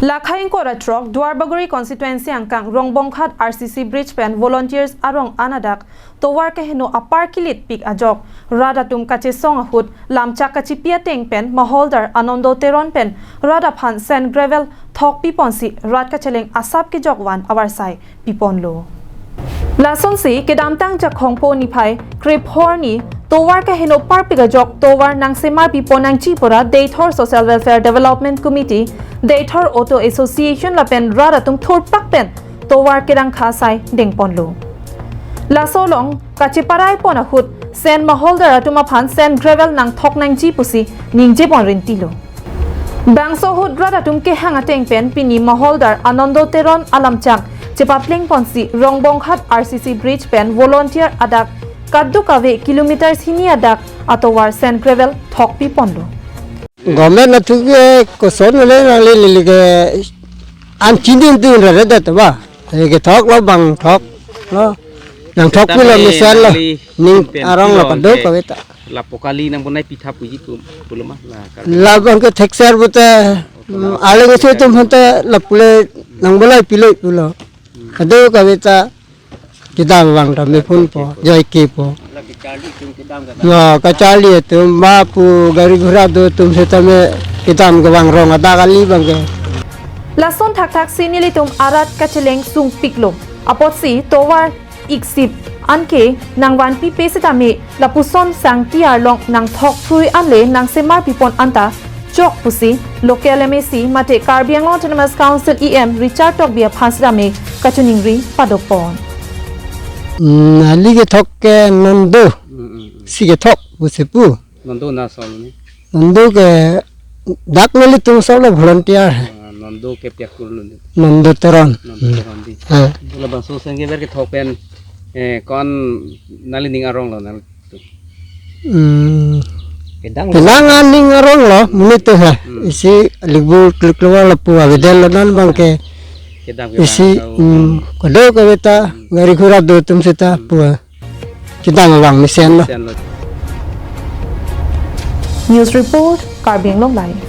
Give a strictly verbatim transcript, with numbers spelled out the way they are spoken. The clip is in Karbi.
Lakha ingkoi ra throk Duarbagori constituency angkang Rongbonghat R C C bridge pen volunteers arong an adak tovar keheno apar kilit pik ajok rat atum kachesong ahut lamchak kachipi ateng pen maholdar Anando Teron pen rat aphan sand gravel thok piponsi rat kacheleng asap kejok van avarsai piponlo. Lasonsi kedamtang Jakhong po niphai krephor arni tovar keheno parpik ajok tovar nangsemar pipo nangji pura Deithor Social Welfare Development Committee, Deithor Auto Association lapen rat atum thurpak pen tovar kerangkha asai dengponlo. Laso along kacheparai pon ahut sand maholdar atum aphan sand gravel nangthok nangji pusi ningjepon rintilo. Bangso ahut rat atum kehang ateng pen pini maholdar Anando Teron alamchak chepapleng ponsi Rongbonghat R C C bridge pen volunteer adak kadokave kilometers hini adak atovar sand gravel thok piponlo. Government atum ke koson le nang le le ke an chinin tu ra ra dat ba. Ke thok lo bang thok lo. Nangthok pilo mesen lo. Ning arong lo kadokave ta. Lapu kali nangbonai pitha puji pu pulo ma la kali. Labang ke thekser pute, mm, alang isi atum aphan ta lapu le nangbonai pilo pulo. Kadokave ta kedam vang ta me phun po, joi ke po. La kacharli atum kedam ka. Ya, kacharli atum ba pu gari ghura do atum seta me kedam ke vang rong adak kali abang ke. Lason thakthak si nelitum arat kacheleng sungpiklo. Apotsi tovar iksip anke nangvanpipe setame lapuson sangti arlong nangthok thrui anle nangsemar pipon anta chok pusi local M A C mate Karbi Anglong Autonomous Council E M Richard Tokbi aphan setame kachiningri padopon. Hmm, ali kethok ke non do. Hmm, hmm, hmm. Si kethok pusi pu. Non do na sol ni. Non do ke dak nelitum sol lo volunteer. Ah, non do ke piak kurlo ni. Non do Teron. Non do Teron di. Ah. Labangso sand gravel kethok pen, eh, ko-an nangli ning arong lo nangli. Hmm. Kedang kedang aning arong lo, monit tu ha. Hmm. Isi libur klik keluar lapu avedel lo non abang ke. Kedang kedang isi, tahu. Hmm, kadokave ta, hmm, gari ghura do atum seta, hmm, pu. Kedam vang mesen lo. Mesen lo. News report, Karbi Anglong Live.